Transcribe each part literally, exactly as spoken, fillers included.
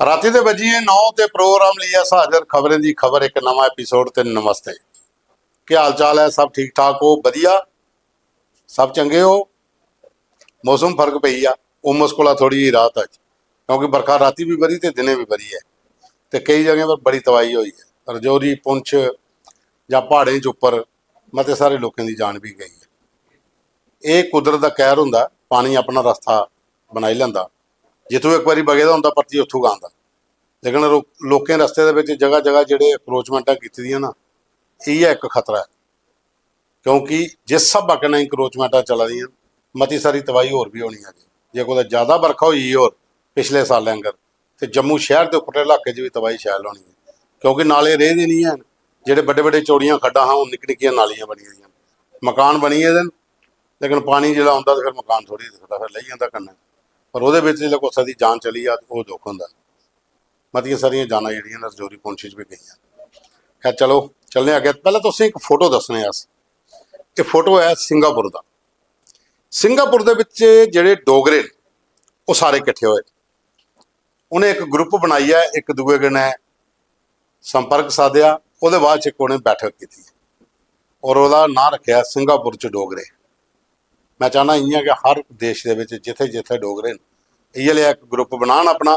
रातीं दे बज्जी गे नौ ते प्रोग्राम लेइयै अस हाजर, खबरें दी खबर, इक नमां एपिसोड ते नमस्ते। केह् हाल चाल ऐ? सब ठीक ठाक ओ? बधिया? सब चंगे ओ? मौसम फर्क पेई गेआ, उमस कोला थोह्ड़ी जेही राहत अज्ज, क्योंकि बरखा रातीं बी बरी ते दिनें बी बरी ऐ ते केई जगहें पर बड़ी तबाही होई ऐ। रजौरी, पुंछ जां प्हाड़ें च उप्पर मते सारे लोकें दी जान बी गेई ऐ। एह् कुदरत दा कैह्र होंदा, पानी अपना रस्ता बनाई लैंदा। जित्थूं इक बारी बगे दा होंदा, परतियै उत्थूं गै आंदा। लेकिन लो-, लोकें रस्ते दे बिच जगह जगह जेह्ड़े अक्रोचमेंटां कीती दियां ना, इ'यै इक खतरा ऐ, क्योंकि जिस स्हाबा कन्नै अक्रोचमेंटां चला दियां न, मती सारी तबाही होर बी होनी ऐ। जे कुतै ज्यादा बरखा होई गेई होर पिछले सालें आंगर, ते जम्मू शैह्र दे उप्परले इलाके च बी तबाही शैल होनी ऐ, क्योंकि नाले रेह् दे निं हैन। जेह्ड़े बड्डे बड्डे चौड़ियां खड्डां हां, हून निक्की निक्कियां नालियां बनी गेदियां न, मकान बनी गेदे न, लेकिन पानी जिसलै औंदा ते फिर मकान थोह्ड़ी दिखदा, फिर लेई जंदा कन्नै। पर ओह्दे बिच जिसलै कुसै दी जान चली जा ते ओह् दुख होंदा। मतियां सारियां जानां जेह्ड़ियां न रजौरी पुंछ च बी गेइयां। खैर चलो, चलने अग्गें। पैह्लें तुसें इक फोटो दस्सने अस। एह् फोटो ऐ सिंगापुर दा। सिंगापुर दे बिच जेह्ड़े डोगरे न, ओह् सारे किट्ठे होए। उ'नें इक ग्रुप बनाइयै इक दूए कन्नै संपर्क साधेआ। ओह्दे बाद च इक उ'नें बैठक कीती और ओह्दा नांऽ रक्खेआ सिंगापुर च डोगरे। में चाह्न्नां इ'यां गै हर देश दे बिच जित्थै जित्थै डोगरे न, इ'यै लेआ इक ग्रुप बनान अपना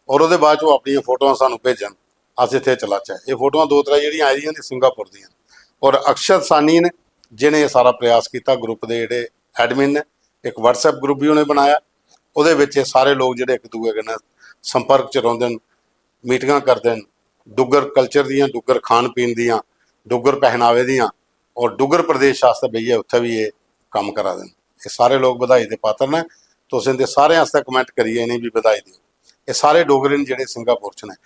और ओह्दे बाद च ओह् अपनियां फोटोआं सानूं भेजन, अस इत्थै चलाचै। एह् फोटोआं दो त्रै जेह्ड़ियां आई दियां न सिंगापुर दियां, और अक्षत सानी न जि'नें एह् सारा प्रयास कीता, ग्रुप दे जेह्ड़े एडमिन न। इक WhatsApp ग्रुप बी उ'नें बनाया, ओह्दे बिच एह् सारे लोक जेह्ड़े इक दूए कन्नै संपर्क च रौंह्दे न, मीटिंगां करदे न, डुग्गर कल्चर दियां, डुग्गर खान पीन दियां, डुग्गर पहनावे दियां, और डुग्गर प्रदेश आस्तै बेहियै उत्थै बी एह् कम्म करा दे न। एह् सारे लोक बधाई दे पात्र न। तुस इं'दे सारें आस्तै कमेंट करियै इ'नेंगी बी बधाई देओ। एह् सारे डोगरे न जेह्ड़े सिंगापुर च न।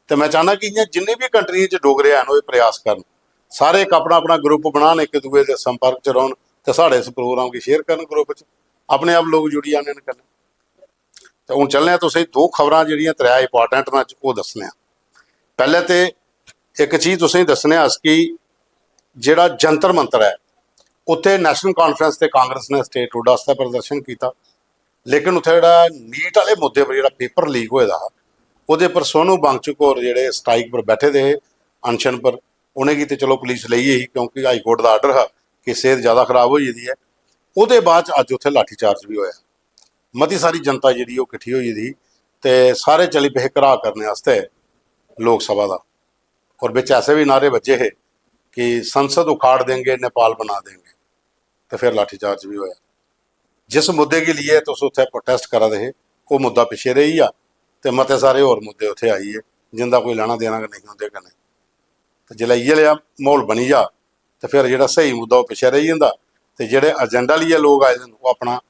ते में चाह्न्नां कि इ'यां जिन्नी बी कंट्रियें च डोगरे हैन, ओह् एह् प्रयास करन, सारे इक अपना अपना ग्रुप बनान, इक दूए दे संपर्क च रौह्न ते साढ़े इस प्रोग्राम गी शेयर करन ग्रुप च। अपने आप लोक जुड़ी जाने न कन्नै। ते हून चलने आं, तुसें दो खबरां जेह्ड़ियां त्रै इंपार्टेंट न, अज्ज ओह् दस्सने आं। पैह्लें ते इक चीज तुसें दस्सने आं अस कि जेह्ड़ा जंतर मंतर ऐ, उत्थै नेशनल कॉन्फ्रेंस ते कांग्रेस ने स्टेट रोड आस्तै प्रदर्शन कीता, लेकिन उत्थै जेह्ड़ा नीट आह्ले मुद्दे पर जेह्ड़ा पेपर लीक होए दा हा, ओह्दे पर सोनू वांगचुक होर जेह्ड़े स्ट्राइक पर बैठे दे हे, अनशन पर, उ'नेंगी ते चलो पुलिस लेई गेई, क्योंकि हाई कोर्ट दा आर्डर हा कि सेह्त ज़्यादा खराब होई गेदी ऐ। ओह्दे बाद च अज्ज उत्थै लाठी चार्ज बी होआ। मती सारी जनता जेह्ड़ी ओह् किट्ठी होई गेदी ही ते सारे चली पे हे घराऽ करने आस्तै लोकसभा दा। और बिच ऐसे बी नारे बज्जे हे कि "संसद उखाड़ देंगे, नेपाल बना देंगे", ते फिर लाठीचार्ज बी होया। जिस मुद्दे गी लेइयै तुस उत्थै प्रोटेस्ट करा दे हे, ओह् मुद्दा पिच्छे रेही गेआ ते मते सारे होर मुद्दे उत्थै आई गे, जिंदा कोई लैना देना गै नेईं उं'दे कन्नै। ते जिसलै इ'यै लेहा म्हौल बनी जा, ते फिर जेह्ड़ा स्हेई मुद्दा ओह् पिच्छें रेही जंदा, ते जेह्ड़े एजेंडा लेइयै लोक आए दे न, ओह् अपना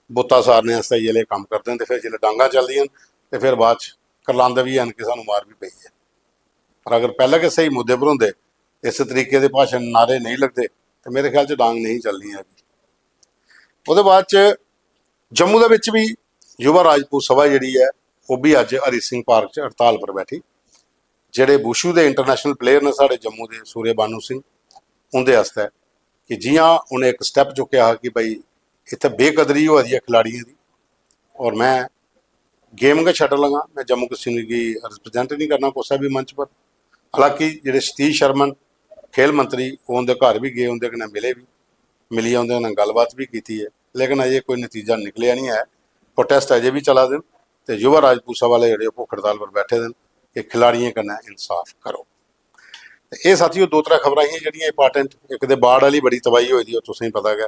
बुत्ता सारने आस्तै इ'यै लेह् कम्म करदे न। ते फिर जिसलै डांगां चलदियां न, ते फिर बाद च करलांदे बी हैन कि सानूं मार बी पेई ऐ। पर अगर पैह्लें गै स्हेई मुद्दे पर होंदे, इस तरीके दे भाशन, नारे नेईं लगदे, ते मेरे ख्याल च डांग नेईं चलनी ऐ। ओह्दे बाद च जम्मू दे बिच बी युवा राजपूत सभा जेह्ड़ी ऐ, ओह् बी अज्ज हरि सिंह पार्क च हड़ताल पर बैठी। जेह्ड़े वुशु दे इंटरनेशनल प्लेयर न साढ़े जम्मू दे, सूर्य भानु सिंह, उं'दे आस्तै कि जि'यां उ'नें इक स्टैप चुक्केआ हा कि भाई इत्थै बेकदरी होआ दी ऐ खिलाड़ियें दी, और में गेम गै छड्डन लगा, में जम्मू कश्मीर गी रिप्रजेंट निं करना कुसै बी मंच पर। हालांकि जेह्ड़े सतीश शर्मा न, खेल मंत्री, ओह् उं'दे घर बी गे, उं'दे कन्नै मिले बी, मिलियै उं'दे कन्नै गल्लबात बी कीती ऐ, लेकिन अजें कोई नतीजा निकलेआ निं ऐ। प्रोटेस्ट अजें बी चला दे न ते युवा राजपूत सभा आह्ले जेह्ड़े ओह् भुक्ख हड़ताल पर बैठे दे न कि खिलाड़ियें कन्नै इंसाफ करो। ते एह् साथियो, दो त्रै खबरां हियां जेह्ड़ियां इंपार्टेंट। इक ते बाढ़ आह्ली बड़ी तबाही होई दी, ओह् तुसेंगी पता गै।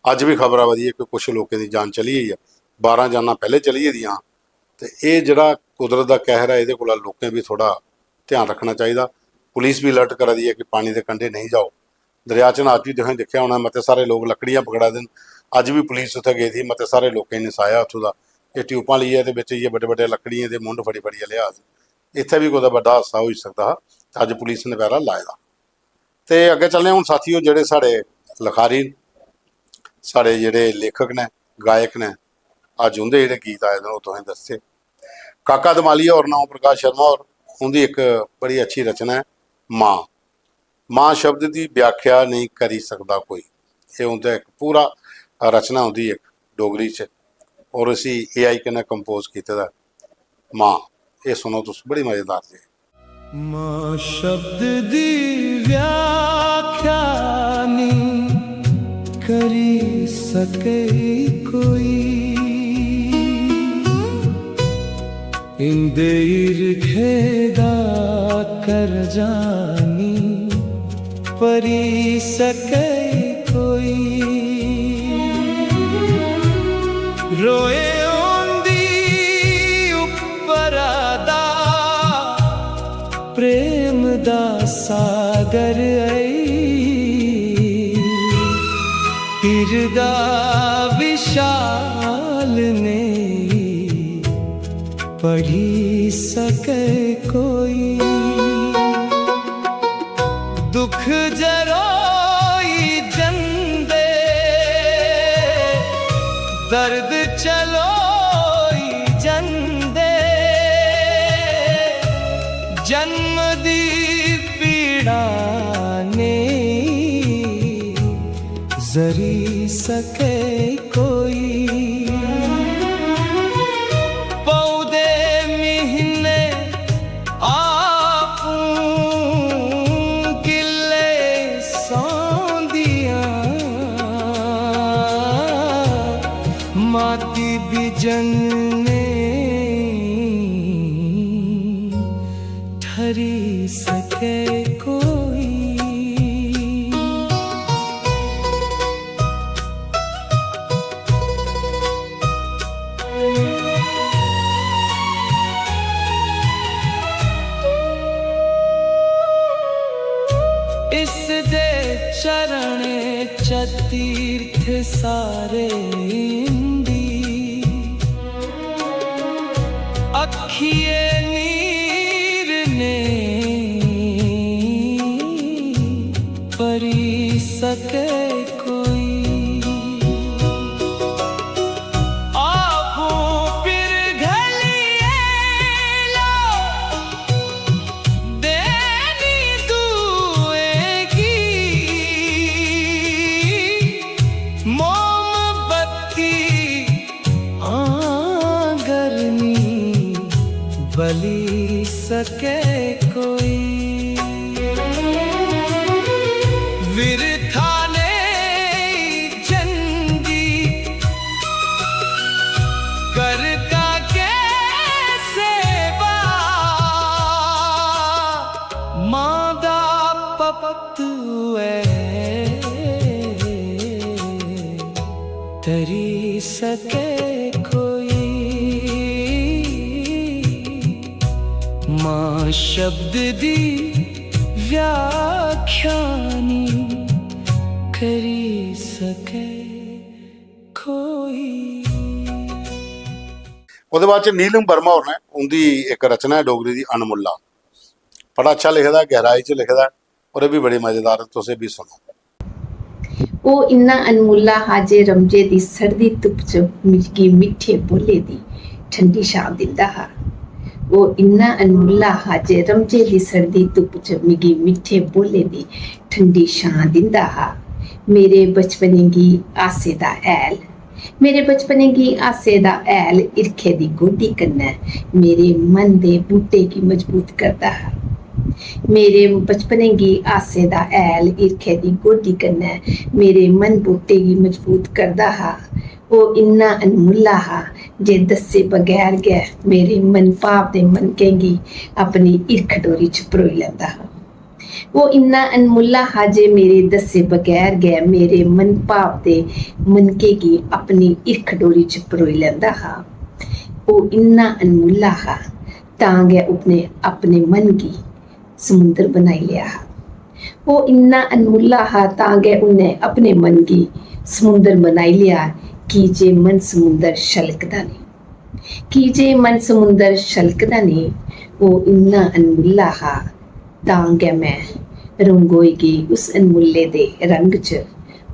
अज्ज बी खबर आवा दी ऐ कि कुछ लोकें दी जान चली गेई ऐ, बारां जानां पैह्लें चली गेदियां। ते एह् जेह्ड़ा कुदरत दा कहर ऐ, एह्दे कोला लोकें बी थोह्ड़ा ध्यान रक्खना चाहिदा। पुलिस बी अलर्ट करा दी ऐ कि पानी दे कंढे नेईं जाओ। दरेआ चन्हां च बी तुसें दिक्खेआ होना, मते सारे लोक लकड़ियां पकड़ा दे न। अज्ज बी पुलिस उत्थै गेदी, मते सारे लोकें गी नसाया उत्थूं दा। एह् ट्यूबां लेइयै ते बिच इ'यै बड्डे बड्डे लकड़ियें दे मुंड फड़ी फड़ियै लेआ दे। इत्थै बी कुतै बड्डा हादसा होई सकदा हा, ते अज्ज पुलिस ने पैह्रा लाए दा। ते अग्गें चलने आं हून साथियो, जेह्ड़े साढ़े लखारी न, साढ़े जेह्ड़े लेखक न, गायक न, अज्ज उं'दे जेह्ड़े गीत आए दे न, ओह् तुसें दस्सचे। काका दमालिया होर, नाम प्रकाश शर्मा होर, उं'दी इक बड़ी अच्छी रचना ऐ मां। मां शब्द दी व्याख्या नेईं करी सकदा कोई। एह् उं'दा इक पूरा रचना उं'दी इक डोगरी च, और इसी एआई कन्नै कंपोज कीते दा ऐ। मां, एह् सुनो तुस, बड़ी मजेदार जी। मां शब्द दी व्याख्या नी करी सके कोई, इंदे हिरखे दा करजा नी भरी सके कोई। रोए होंदी उप्परा दा प्रेम दा सागर ऐ, हिरदा विशाल नेईं पढ़ी सके कोई। दुख जरोई जंदे, दर्द चलोई जंदे, जन्म दी पीड़ा नेईं जरी सके कोई। पौदे महीने आपूं गिल्ले सौंदियां, माती बिजन ने ठरी सके कोई। इस दे चरण च तीर्थ सारे इंदी, अखिए नीर ने परी सके कोई। आपूं पिरघलिए लो देनी दुए गी, मोमबत्ती आंगर नी बली सके कोई। विरथा नेईं जंदी करगा के सेवा, मां दा पपतू ऐ तरी सके कोई। मां शब्द दी व्याख्या नी करी सके कोई। ओह्दे बाद च नीलम वर्मा होर ने, उं'दी इक रचना ऐ डोगरी दी, अनमुल्ला। बड़ा अच्छा लिखे दा, गैहराई च लिखे दा, और एह् बी बड़ी मजेदार, तुस एह् बी सुनो। ओह् इन्ना अनमुल्ला हा जे रमजे दी सड़दी धुप्प च मिगी मिट्ठे बोले दी ठंडी छां दिंदा हा। ओह् इन्ना अनमुल्ला हा जे रमजे दी सड़दी धुप्प च मिगी मिट्ठे बोले दी ठंडी छां दिंदा हा। मेरे बचपने गी आसे दा हैल, मेरे बचपने गी आसे दा हैल हिरखै दी गोड्डी कन्नै मेरे मन दे बूह्टे गी मजबूत करदा हा। मेरे बचपने गी आसे दा हैल हिरखै दी गोड्डी कन्नै मेरे मन बूह्टे गी मजबूत करदा हा। ओह् इन्ना अनमुल्ला हा जे दस्से बगैर गै मेरे मन भाव दे मनकें गी अपनी हिरख डोरी च परोई लैंदा हा। ओह् इन्ना अनमुल्ला हा जे मेरे दस्से बगैर गै मेरे मन भाव दे मनके गी अपनी हिरख डोरी च परोई लैंदा हा। ओह् इन्ना अनमुल्ला हा, तां गै उसने अपने मन गी समुंदर बनाई लेआ हा। ओह् इन्ना अनमुल्ला हा, तां गै उन्नै अपने मन गी समुंदर बनाई लेआ, की जे मन समुंदर छलकदा नेईं। की जे मन समुंदर छलकदा नेईं, ओह् इन्ना अनमुल्ला हा, तां गै में रंगोई गेई उस अनमुल्ले दे रंग च।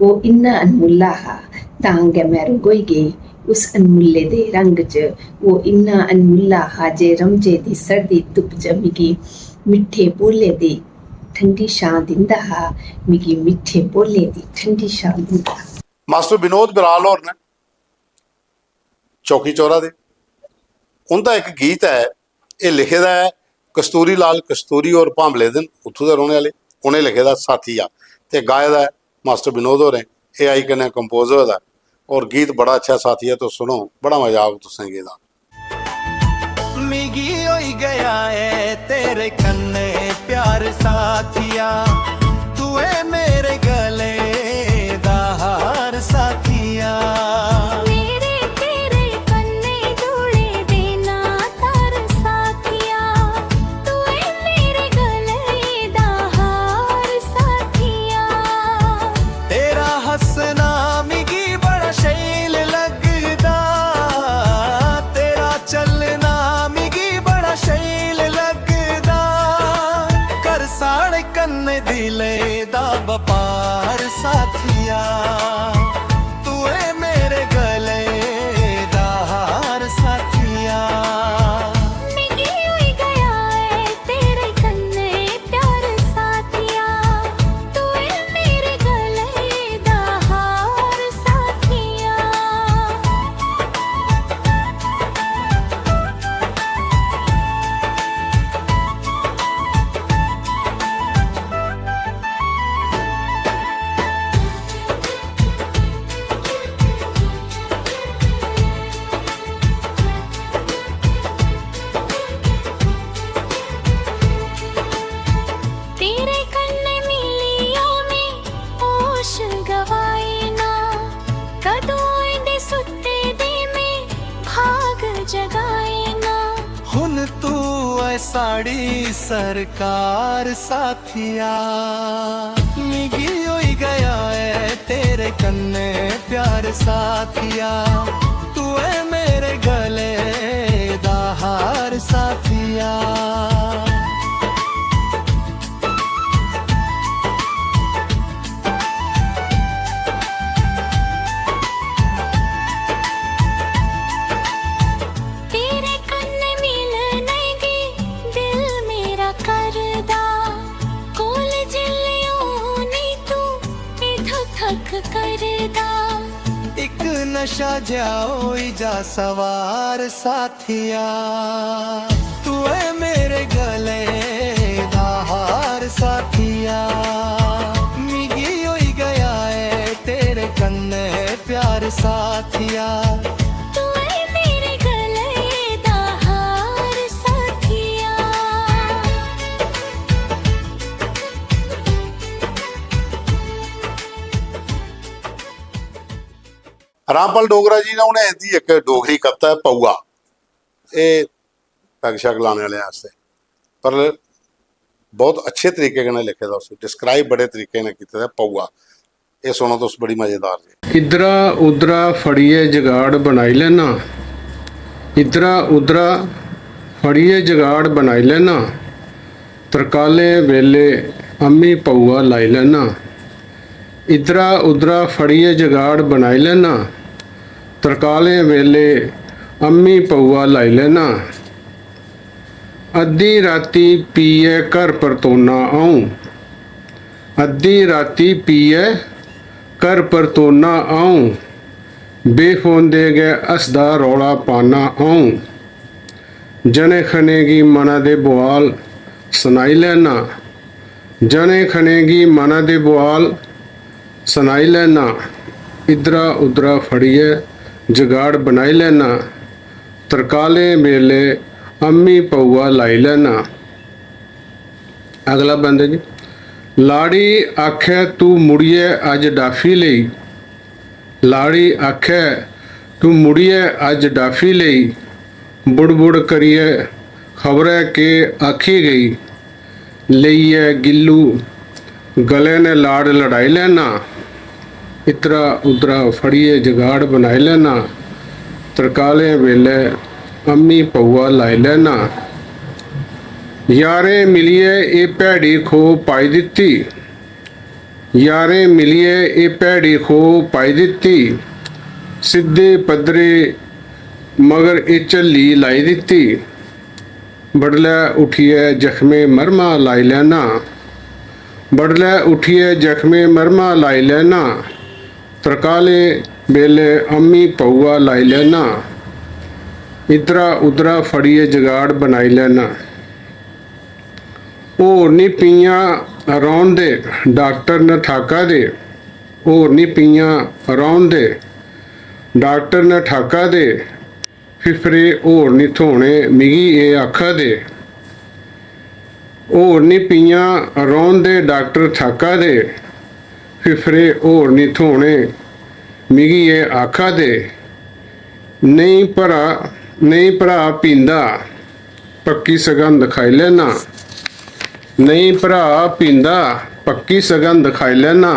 ओह् इन्ना अनमुल्ला हा, तां गै में रंगोई गेई उस अनमुल्ले दे रंग च। ओह् इन्ना अनमुल्ला हा जे रमजे दी सड़दी धुप्प च मिगी मिट्ठे बोले दी ठंडी छां दिंदा हा, मिगी मिट्ठे बोले दी ठंडी छां दिंदा हा। मास्टर विनोद बराल होर न चौकी चौरा दे, उं'दा इक गीत ऐ, एह् लिखे दा ऐ कस्तूरी लाल कस्तूरी होर भांबले दे न, उत्थूं दे रौह्ने आह्ले। उ'नें लिखे दा साथिया ते गाए दा ऐ मास्टर विनोद होरें। एआई कन्नै कंपोज होए दा ऐ होर गीत बड़ा अच्छा ऐ साथिया, तुस सुनो, बड़ा मजा औग तुसें गी एह्दा। मिगी होई गया ऐ तेरे कन्नै प्यार साथिया, तू ऐ मेरे गले दा हार साथिया। मेरे तेरे कन्नै जुड़े दे ना तार साथिया, तू ऐ मेरे गले दा हार साथिया। तेरा हंसना मिगी बड़ा शैल लगदा, तेरा चलना मिगी बड़ा शैल लगदा। कर साढ़े कन्नै दिले दा बपार साथिया, तू ऐ मेरे गले दा हार साथिया। मिगी होई गया ऐ तेरे कन्नै प्यार साथिया, तू ऐ मेरे गले दा हार साथिया। तेरे कन्नै मिलिया में होश गवाए ना, कदों दे सुत्ते दे में भाग जगाए ना। हुन तू ऐ साड़ी सरकार साथिया, मिगी होई गया ऐ तेरे कन्नै प्यार साथिया, तू ऐ मेरे गले दा हार साथिया। तेरे कन्नै मिलने गी दिल मेरा करदा, कोल जिल्लै होनी तू इथों थक करदा। इक नशा जा होई जा सवार साथिया, तू ऐ मेरे गले दा हार साथिया, मिगी होई गया ऐ तेरे कन्नै प्यार साथिया। तू ऐ मेरे गले दा हार साथिया। रामपाल डोगरा जी ने उ'नें इं'दी इक डोगरी कविता ऐ पौआ, एह् पैग शैग लाने आह्लें आस्तै, पर बहुत अच्छे तरीके कन्नै लिखे दा, उसी डिस्क्राइब बड़े तरीके कन्नै कीते दा ऐ पौआ। एह् सुनो तुस, बड़ी मजेदार जी। इद्धरा उद्धरा फड़ियै जगाड़ बनाई लैना, इद्धरा उद्धरा फड़ियै जगाड़ बनाई लैना, तरकालें बेल्लै अम्मी पौआ लाई लैना। इद्धरा उद्धरा फड़ियै जगाड़ बनाई लैना, तरकालें बेल्लै अम्मी पौआ लाई लैना। अद्धी रातीं पीयै घर परतोना अ'ऊं, अद्धी रातीं पीयै घर परतोना अ'ऊं, बेफोंदे गै हसदा रौला पाना अ'ऊं। जने खने गी मना दे बुआल सनाई लैना, जने खने गी मना दे बुआल सनाई लैना, इद्धरा उद्धरा फड़ियै जगाड़ बनाई लैना, तरकालें बेल्लै अम्मी पौआ लाई लैना। अगला बंद जी, लाड़ी आखै तू मुड़ियै अज्ज डाफी लेई, लाड़ी आखै तू मुड़ियै अज्ज डाफी लेई, बुड़बुड़ करियै खबरै केह् आखी गेई, लेइयै गिल्लू गले नै लाड़ लड़ाई लैना, इद्धरा उद्धरा फड़ियै जगाड़ बनाई लैना, तरकालें बेल्लै अम्मी पौआ लाई लैना। यारें मिलियै एह् भैड़ी खो पाई दित्ती, यारें मिलियै एह् भैड़ी खो पाई दित्ती, सिद्धे पद्धरे मगर एह् झल्ली लाई दित्ती। बडलै उट्ठियै जख्में मरह्मा लाई लैना, बडलै उट्ठियै जख्में मरह्मा लाई लैना, तरकालें बेल्लै अम्मी पौआ लाई लैना। इद्धरा उद्धरा फड़ियै जगाड़ बनाई लैना। होर निं पियां रौह्न दे, डाक्टर न ठाका दे। होर निं पियां रौह्न दे, डाक्टर न ठाका दे। फिफरे होर निं थ्होने, मिगी एह् आखा दे। होर निं पियां रौह्न दे, डाक्टर ठाका दे। फिफरे होर निं थ्होने, मिगी एह् आखा दे। नेईं भरा, नेईं भरा पींदा, पक्की सगंध खाई लैना। नेईं भरा पींदा, पक्की सगंध खाई लैना।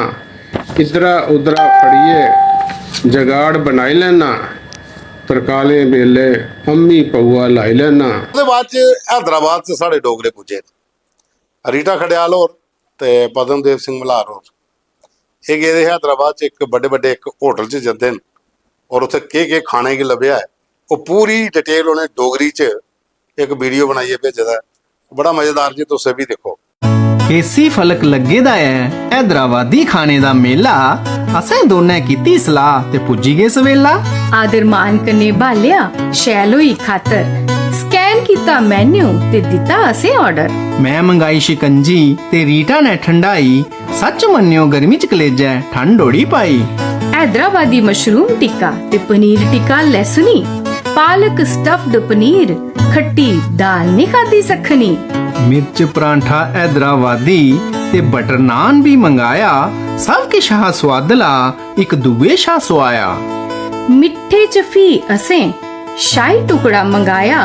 इद्धरा उद्धरा फड़ियै जगाड़ बनाई लैना। तरकालें बेल्लै अम्मी पौआ लाई लैना। ओह्दे बाद च हैदराबाद च साढ़े डोगरे पुज्जे न। रीटा खड़ेयाल होर ते पद्मदेव सिंह मल्हार होर, एह् गेदे हे हैदराबाद च, इक बड्डे बड्डे इक होटल च जंदे न और उत्थै केह् केह् खाने गी लभेआ ऐ, ओह् पूरी डिटेल उ'नें डोगरी च इक वीडियो बनाइयै भेजे दा ऐ। बड़ा मजेदार जी, तुस एह् बी दिक्खो। केसी फलक लग्गे दा ऐ हैदराबादी खाने दा मेला। असें दोनें कीती सलाह ते पुज्जी गे सवेला। आदर मान कन्नै भालेआ, शैल होई खातर। स्कैन कीता मेन्यू ते दित्ता असें आर्डर। में मंगाई शिकंजी ते रीटा ने ठंडाई। सच मन्नेओ गर्मी च कलेजै ठंड ओड़ी पाई। हैदराबादी मशरूम टिक्का ते पनीर टिक्का लहसुनी। पालक स्टफ्ड पनीर, खट्टी दाल निं खाद्धी सक्खनी। मिर्च परांठा हैदराबादी ते बटर नान बी मंगाया। सब किश हा सुआदला, इक दुए शा सुआया। मिट्ठे च फ्ही असें शाही टुकड़ा मंगाया।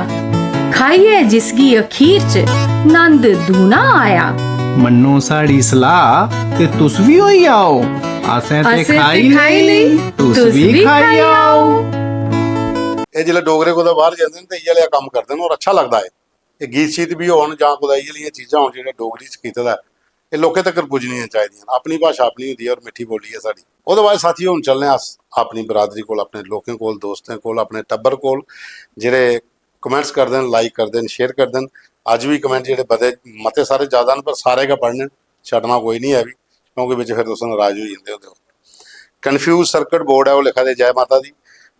खाइयै जिसगी अखीर च नंद दूना आया। मन्नो साढ़ी सलाह ते तुस बी होई आओ। असें ते असें ते खाई खाई लेई, लेई, तुस तुस बी बी खाई खाई आओ। एह् जिसलै डोगरे कुतै बाहर जंदे न ते इ'यै लेहा कम्म करदे न और अच्छा लगदा ऐ। एह् गीत शीत बी होन जां कुतै इ'यै लेहियां चीजां होन जेह्ड़ियां डोगरी च कीते दा ऐ, एह् लोकें तगर पुज्जनियां चाहिदियां न। अपनी भाशा अपनी होंदी ऐ और मिट्ठी बोल्ली ऐ साढ़ी। ओह्दे बाद साथियो, हून चलने आं अस अपनी बरादरी कोल, अपने लोकें कोल, दोस्तें कोल, अपने टब्बर कोल, जेह्ड़े कमेंट्स करदे न, लाइक करदे न, शेयर करदे न। अज्ज बी कमेंट जेह्ड़े बड़े मते सारे ज्यादा न, पर सारे गै पढ़ने न, छड्डना कोई निं ऐ बी, क्योंकि बिच फिर तुस नराज होई जंदे होंदे ओ। कन्फ्यूज सर्किट बोर्ड ऐ, ओह् लिखा दे जय माता दी।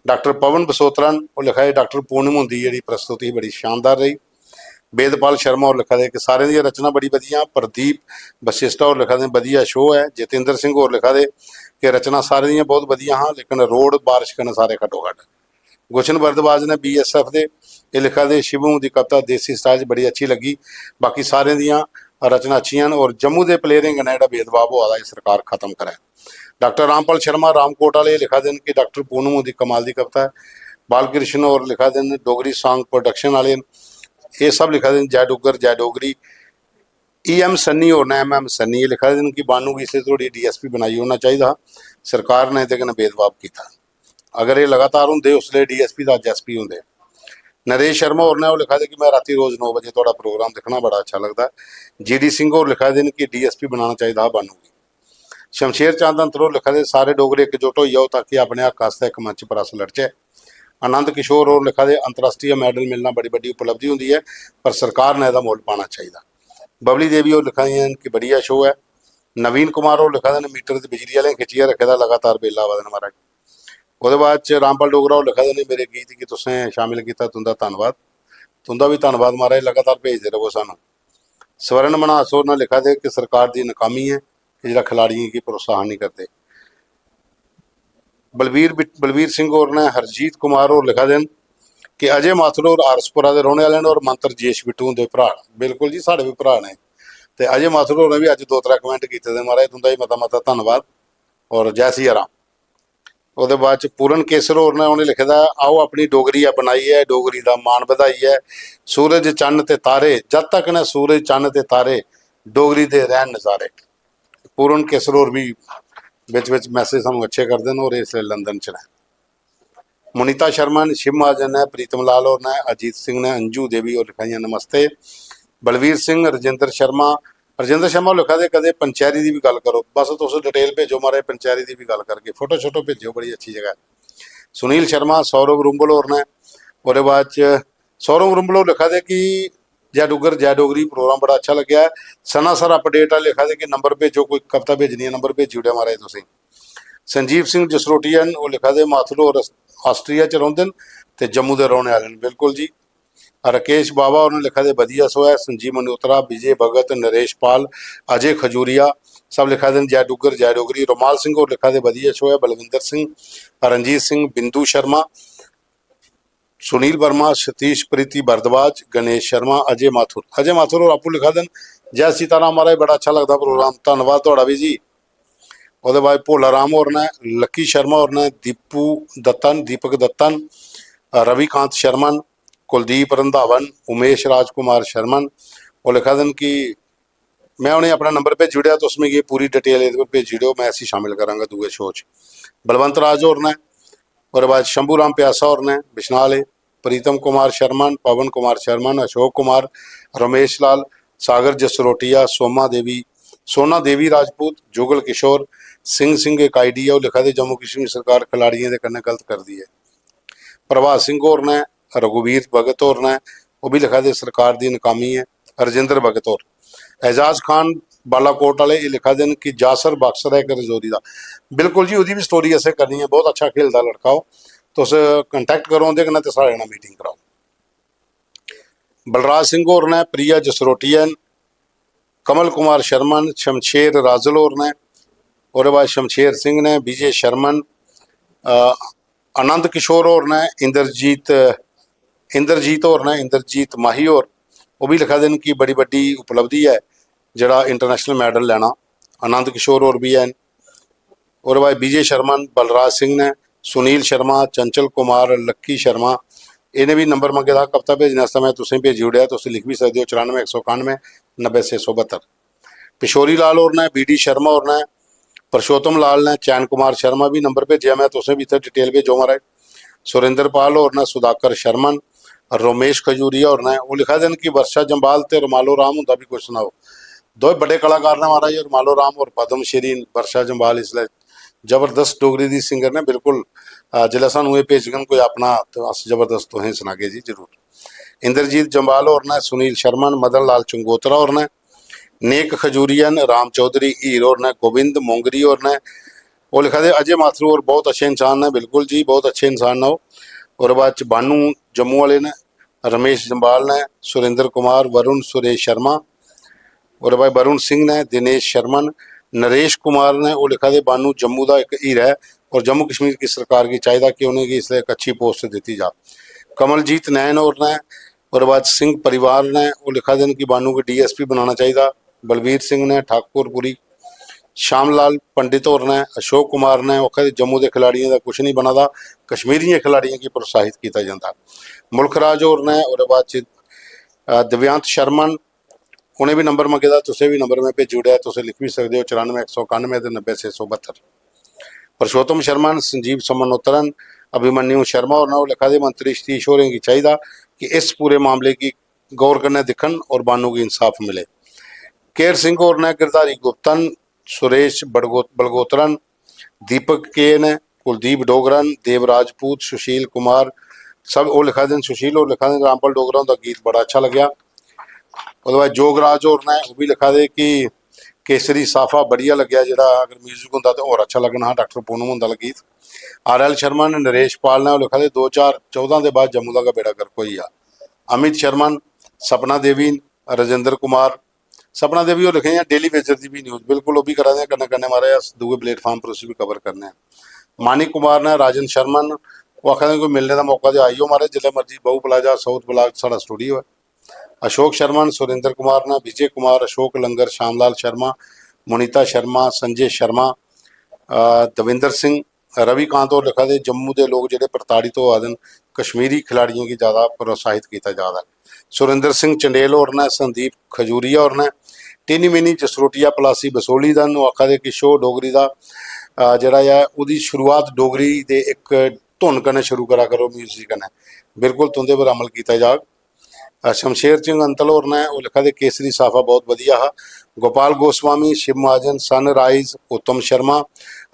डाक्टर पवन बसोत्रा न, ओह् लिखा दे डाक्टर पूनम हुंदी जेह्ड़ी प्रस्तुति ही बड़ी शानदार रेही। वेदपाल शर्मा होर लिखा दे कि सारें दियां रचनां बड़ी बधियां। प्रदीप बशिष्ठा होर लिखा दे बधिया शो ऐ। जितेंद्र सिंह होर लिखा दे कि रचनां सारें दियां बहुत बधियां हां, लेकिन रोड बारिश कन्नै सारे खड्डो खड्ड। गुलशन भारद्वाज ने बीएसएफ दे एह् लिखा दे शिवम दी कविता देसी स्टाइल च बड़ी अच्छी लग्गी। बाकी सारें दियां रचनां अच्छियां न और जम्मू दे प्लेयरें कन्नै जेह्ड़ा भेदभाव होआ दा, एह् सरकार खत्म करै। डाक्टर रामपाल शर्मा रामकोट आह्ले लिखा दे न कि डाक्टर पूनम हुंदी कमाल दी कविता ऐ। बालकृष्ण होर लिखा दे न, डोगरी सांग प्रोडक्शन आह्ले न, एह् सब लिखा दे न, जय डुग्गर जय डोगरी। ई एम सन्नी होर ने, एम एम सन्नी, एह् लिखा दे न कि बानू गी इसलै थोड़ी डीएसपी बनाई ओड़ना चाहिदा हा, सरकार ने एह्दे कन्नै भेदभाव कीता। अगर एह् लगातार होंदे उसलै डीएसपी दा अज्ज एसपी होंदे। नरेश शर्मा होर ने ओह् लिखा दे कि में रातीं रोज नौ बजे थुआढ़ा प्रोग्राम दिक्खना, बड़ा अच्छा लगदा। जीडी सिंह होर लिखा दे न कि डीएसपी बनाना चाहिदा हा बानू गी। शमशेर चंद अंतर होर लिखा दे, सारे डोगरे इकजुट होई जाओ ताकि अपने हक आस्तै इक मंच पर अस लड़चै। आनंद किशोर होर लिखा दे, अंतर्राष्ट्रीय मैडल मिलना बड़ी बड्डी उपलब्धि होंदी ऐ, पर सरकार ने एह्दा मुल्ल पाना चाहिदा। बबली देवी होर लिखा दियां न कि बढ़िया शो ऐ। नवीन कुमार होर लिखा दे न, मीटर ते बिजली आह्लें खिच्चियै रक्खे दा, लगातार बिल आवा दे न महाराज। ओह्दे बाद च रामपाल डोगरा होर लिखा दे न, मेरे गीत गी तुसें शामिल कीता, तुं'दा धन्नवाद। तुं'दा बी धन्नवाद महाराज, लगातार भेजदे रवो सानूं। स्वर्ण मन्हास होर ने लिखा दे कि सरकार दी नाकामी ऐ कि जेह्ड़ा खिलाड़ियें गी प्रोत्साहन निं करदे। बलबीर बिट-, बलबीर सिंह होर ने, हरजीत कुमार होर लिखा दे न कि अजय माथुर होर आरएसपुरा दे रौह्ने आह्ले न और मंत्र जेश बिट्टू हुंदे भ्राऽ न। बिल्कुल जी, साढ़े बी भ्राऽ न। ते अजय माथुर होरें बी अज्ज दो त्रै कमेंट कीते दे, महाराज तुं'दा बी मता मता धन्नवाद और जय सिया राम। ओह्दे बाद च पूरन केसर होर ने उ'नें लिखे दा, आओ अपनी डोगरी ऐ बनाइयै, डोगरी दा मान बधाइयै, सूरज चन्न ते तारे, जद तक न सूरज चन्न ते तारे, डोगरी दे रैह्न नजारे। पूरन केसर होर बी बिच बिच मैसेज सानूं अच्छे करदे न और इसलै लंदन च न। मुनीता शर्मा न, शिव महाजन न, प्रीतम लाल होर न, अजीत सिंह न, अंजू देवी होर लिखा दियां नमस्ते। बलवीर सिंह, रजिंदर शर्मा, रजिंदर शर्मा होर लिखा दे कदें पंचैरी दी बी गल्ल करो। बस तुस डिटेल भेजो महाराज, पंचैरी दी बी गल्ल करगे। फोटो शोटो भेजो, बड़ी अच्छी जगह ऐ। सुनील शर्मा, सौरभ रुंबल होर न। ओह्दे बाद च सौरभ रुंबल होर लिखा दे कि जय डुग्गर जय डोगरी प्रोग्राम बड़ा अच्छा लग्गेआ ऐ। सनासर अपडेट आह्ले लिखा दे कि नंबर भेजो, कोई कविता भेजनी ऐ, नंबर भेजी ओड़ेआ महाराज तुसें। संजीव सिंह जसरोटिया न, ओह् लिखा दे माथुर होर आस्ट्रेलिया च रौंह्दे न ते जम्मू दे रौह्ने आह्ले न। बिल्कुल जी। राकेश बावा होर लिखा दे, "बधिया सो ऐ।" संजीव मल्होत्रा, विजय भगत, नरेश पाल, अजय खजूरिया, सब लिखा दे न, "जय डुग्गर, जय डोगरी।" रोमाल सिंह होर लिखा दे, "बधिया सो ऐ।" बलविंदर सिंह, रणजीत सिंह, बिंदु शर्मा, सुनील वर्मा, सतीश प्रीति भारद्वाज, गणेश शर्मा, अजय माथुर। अजय माथुर होर आपूं लिखा दे न, "जय सीताराम महाराज, बड़ा अच्छा लगदा प्रोग्राम, धन्नवाद थुआढ़ा बी जी।" ओह्दे बाद भोला राम होर न, लक्की शर्मा होर न, दीपू दत्ता न, दीपक दत्ता न, रविकांत शर्मा न, कुलदीप रंधावा न, उमेश राजकुमार शर्मा न। ओह् लिखा दे न कि में उ'नेंगी अपना नंबर भेजी ओड़ेआ, तुस मिगी पूरी डिटेल एह्दे पर भेजी ओड़ेओ, में इसी शामिल करांगा दूए शो च। बलवंत राज होर न, ओह्दे बाद शंभू राम प्यासा होर न, बिश्नाह आह्ले, प्रीतम कुमार शर्मा न, पवन कुमार शर्मा न, अशोक कुमार, रमेश लाल, सागर जसरोटिया, सोमा देवी, सोना देवी राजपूत, जुगल किशोर, सिंह सिंह इक आईडी ऐ, ओह् लिखा दे, "जम्मू कश्मीर सरकार खिलाड़ियें दे कन्नै गलत करदी ऐ।" प्रभात सिंह होर न, रघुवीर भगत होर न, ओह् बी लिखा दे, "सरकार दी नाकामी ऐ।" रजिंदर भगत होर, एजाज खान बालाकोट आह्ले, एह् लिखा दे न कि जासर बाक्सर ऐ इक रजौरी दा। बिल्कुल जी, ओह्दी बी स्टोरी असें करनी ऐ, बहुत अच्छा खेलदा लड़का ओह्। तुस कंटैक्ट करो उं'दे कन्नै ते साढ़े कन्नै मीटिंग कराओ। बलराज सिंह होर न, प्रिया जसरोटिया न, कमल कुमार शर्मा न, शमशेर राजल होर न, ओह्दे बाद शमशेर सिंह न, विजय शर्मा न, अ, आनंद किशोर होर न, इंद्रजीत, इंद्रजीत होर न, इंद्रजीत माही होर, ओह् बी लिखा दे न कि बड़ी बड्डी उपलब्धि ऐ जेह्ड़ा इंटरनेशनल मैडल लैना। आनंद किशोर होर बी हैन। ओह्दे बाद विजय शर्मा न, बलराज सिंह न, सुनील शर्मा, चंचल कुमार, लक्की शर्मा, इ'नें बी नंबर मंगे दा हा कविता भेजने आस्तै, में तुसेंगी भेजी ओड़ेआ, तुस लिखी बी सकदे ओ, चरानुऐ इक सौ कानुऐ, नब्बै छे सौ बह्त्तर। पिशोरी लाल होर न, बी डी शर्मा होर न, परशोत्तम लाल न, चैन कुमार शर्मा बी नंबर भेजेआ में, तुसें बी इत्थै डिटेल भेजो महाराज। सुरेंद्र पाल होर न, सुधाकर शर्मा न, रोमेश खजूरिया होर न, ओह् लिखा दे न कि वर्षा जम्वाल ते रोमालो राम हुंदा बी कुछ सनाओ। दोए बड्डे कलाकार न महाराज, रोमालो राम होर पद्म श्री न, वर्षा जम्वाल इसलै जबरदस्त डोगरी दी सिंगर न, बिल्कुल, अ, जिसलै सानूं एह् भेजङन कोई अपना, ते अस जबरदस्त तुसेंगी सनागे जी, जरूर। इंद्रजीत जम्वाल होर न, सुनील शर्मा न, मदन लाल चंगोत्रा होर न, नेक खजूरिया न, राम चौधरी हीर होर न, गोविंद मोंगरी होर न। ओह् लिखा दे, "अजय माथुर होर बहुत अच्छे इंसान न।" बिल्कुल जी, बहुत अच्छे इंसान न ओह्। ओह्दे बाद च बानू जम्मू आह्ले न, रमेश जम्वाल न, सुरेंद्र कुमार, वरुण सुरेश शर्मा, ओह्दे बाद वरुण सिंह न, दिनेश शर्मा न, नरेश कुमार न। ओह् लिखा दे, "बानू जम्मू दा इक हीरा ऐ और जम्मू कश्मीर की सरकार गी चाहिदा कि उ'नेंगी इसलै इक अच्छी पोस्ट दित्ती जा।" कमलजीत नैन होर न, ओह्दे बाद सिंह परिवार न, ओह् लिखा दे न कि बानू गी डीएसपी बनाना चाहिदा। बलबीर सिंह न, ठाकुरपुरी, श्याम लाल पंडित होर न, अशोक कुमार न, ओह् आखा दे जम्मू दे खिलाड़ियें दा कुछ नहीं बना दा, कश्मीरियें खिलाड़ियें गी प्रोत्साहित कीता जंदा। मुल्खराज होर न, ओह्दे बाद च, अ, दिव्यांत शर्मा न, उ'नें बी नंबर मंगे दा, तुसें बी नंबर में भेजी ओड़ेआ, तुस लिखी बी सकदे ओ, चरानुऐ इक सौ कानुऐ ते नब्बै छे सौ बह्त्तर। परशोत्तम शर्मा न, संजीव समनोत्रा न, अभिमन्यु शर्मा होर न, ओह् लिखा दे, "मंत्री सतीश होरें गी चाहिदा कि इस पूरे मामले गी गौर कन्नै दिक्खन और बानू गी इंसाफ मिले।" केर सिंह होर न, गिरधारी गुप्ता न, सुरेश बड़गो-, बलगोत्रा न, दीपक के न, कुलदीप डोगरा न, देव राजपूत, सुशील कुमार, सब ओह् लिखा दे न, सुशील होर लिखा दे न, "रामपाल डोगरा हुंदा गीत बड़ा अच्छा लग्गेआ।" ओह्दे बाद जोगराज होर न, ओह् बी लिखा दे कि "केसरी साफा बढ़िया लग्गेआ, जेह्ड़ा अगर म्यूजिक होंदा ते होर अच्छा लग्गना हा, डाक्टर पूनम हुंदा गीत।" आर एल शर्मा ने, नरेश पाल ने, ओह् लिखा दे, "दो ज्हार चौदां दे बाद जम्मू दा गै बेड़ा गर्क होई गेआ।" अमित शर्मा न, सपना देवी न, राजेंद्र कुमार, सपना देवी होर लिखा दियां डेली वेजर दी बी न्यूज, बिल्कुल ओह् बी करा दे, कन्नै कन्नै महाराज अस दूए प्लेटफार्म पर उसी बी कवर करने आं। मानिक कुमार न, राजन शर्मा न, ओह् आखा दे कोई मिलने दा मौका ते आई जाओ महाराज, जिसलै मर्जी बहू प्लाजा साउथ ब्लाक साढ़ा स्टूडियो ऐ। अशोक शर्मा न, सुरेंद्र कुमार न, विजय कुमार, अशोक लंगर, श्यामलाल शर्मा, मुनीता शर्मा, संजय शर्मा, अ, दविंदर सिंह, रविकांत होर लिखा दे, "जम्मू दे लोक जेह्ड़े प्रताड़ित होआ दे न, कश्मीरी खिलाड़ियें गी ज्यादा प्रोत्साहित कीता जा दा ऐ।" सुरेंद्र सिंह चंडेल होर न, संदीप खजूरिया होर न, टिनी मिनी जसरोटिया पलासी बसोली दा न, ओह् आखा दे कि शो डोगरी दा, अ, जेह्ड़ा ऐ, ओह्दी शुरुआत डोगरी दे इक धुन कन्नै शुरू करा करो, म्यूजिक कन्नै। बिल्कुल तुं'दे पर अमल कीता जाग। अ, शमशेर सिंह अंतल होर न, ओह् लिखा दे, "केसरी साफा बहुत बधिया हा।" गोपाल गोस्वामी, शिव महाजन, सनराइज, उत्तम शर्मा,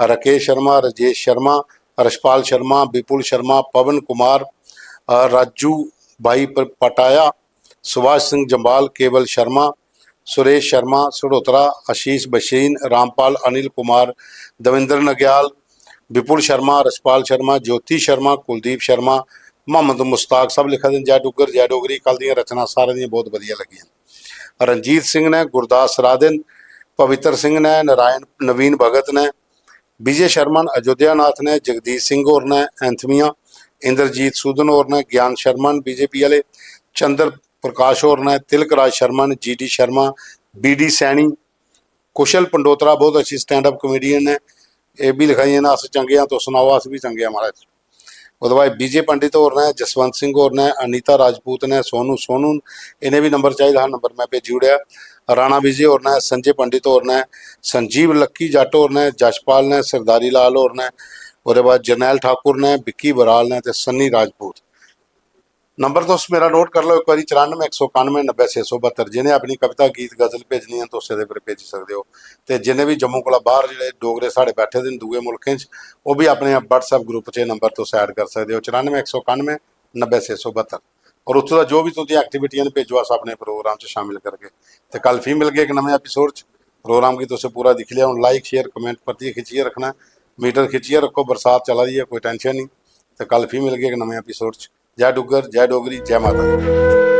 राकेश शर्मा, राजेश शर्मा, रशपाल शर्मा, विपुल शर्मा, पवन कुमार, अ, राजू भाई प-, पटाया, सुभाष सिंह जम्वाल, केवल शर्मा, सुरेश शर्मा, सड़ोत्रा, आशीष बशीन, रामपाल, अनिल कुमार, दविंदर नग्याल, विपुल शर्मा, रशपाल शर्मा, ज्योति शर्मा, कुलदीप शर्मा, मोहम्मद मुश्ताक, सब लिखा दे न, "जय डुग्गर, जय डोगरी।" कल दियां रचनां सारें दियां बहुत वधिया लग्गियां। रणजीत सिंह ने, गुरदास राधे न, पवित्र सिंह ने, नारायण, नवीन भगत ने, विजय शर्मा न, अयोध्या नाथ ने, जगदीश सिंह होर ने, एंथमिया, इंद्रजीत सूदन होर ने, ज्ञान शर्मा न, बीजेपी आह्ले, चंद्र प्रकाश होर ने, तिलक राज शर्मा न, जीडी शर्मा, बीडी सैनी, कुशल पंडोत्रा बहुत अच्छी स्टैंड अप कॉमेडियन ने, एह् बी लिखाइयां न, "अस चंगे आं, तुस सनाओ, अस बी चंगे आं महाराज।" ओह्दे बाद विजय पंडित होर ने, जसवंत सिंह होर ने, अनीता राजपूत ने, सोनू, सोनू न, इ'नें बी नंबर चाहिदा हा, नंबर में भेजी ओड़ेआ। राणा विजय होर ने, संजय पंडित होर ने, संजीव लक्की जट्ट होर ने, जशपाल ने, सरदारी लाल होर ने, ओह्दे बाद जरनैल ठाकुर ने, विक्की बराल ने ते सन्नी राजपूत। नंबर तुस मेरा नोट करी लैओ इक बारी, चरानुए इक सौ कानुए नब्बै छे सौ बत्तर। जि'नें अपनी कविता, गीत, गजल भेजनी ऐ, तुस एह्दे पर भेजी सकदे ओ। ते जि'नें बी जम्मू कोला बाह्र जेह्ड़े डोगरे साढ़े बैठे दे न दूए मुल्खें च, ओह् बी अपने WhatsApp ग्रुप च एह् नंबर तुस ऐड करी सकदे ओ, चरानुए इक सौ कानुए नब्बै छे सौ बत्तर। और उत्थूं दा जो बी तुं'दियां एक्टिविटियां न, भेजो, अस अपने प्रोग्राम च शामिल करगे। ते कल फ्ही मिलगे इक नमें एपिसोड च। प्रोग्राम गी तुसें पूरा दिक्खी लेआ, हून लाइक, शेयर, कमेंट परतियै खिच्चियै रक्खना, मीटर खिच्चियै रक्खो, बरसात चला दी ऐ, कोई टैंशन निं। ते कल फ्ही मिलगे इक नमें एपिसोड च। जय डुग्गर, जय डोगरी, जय माता दी।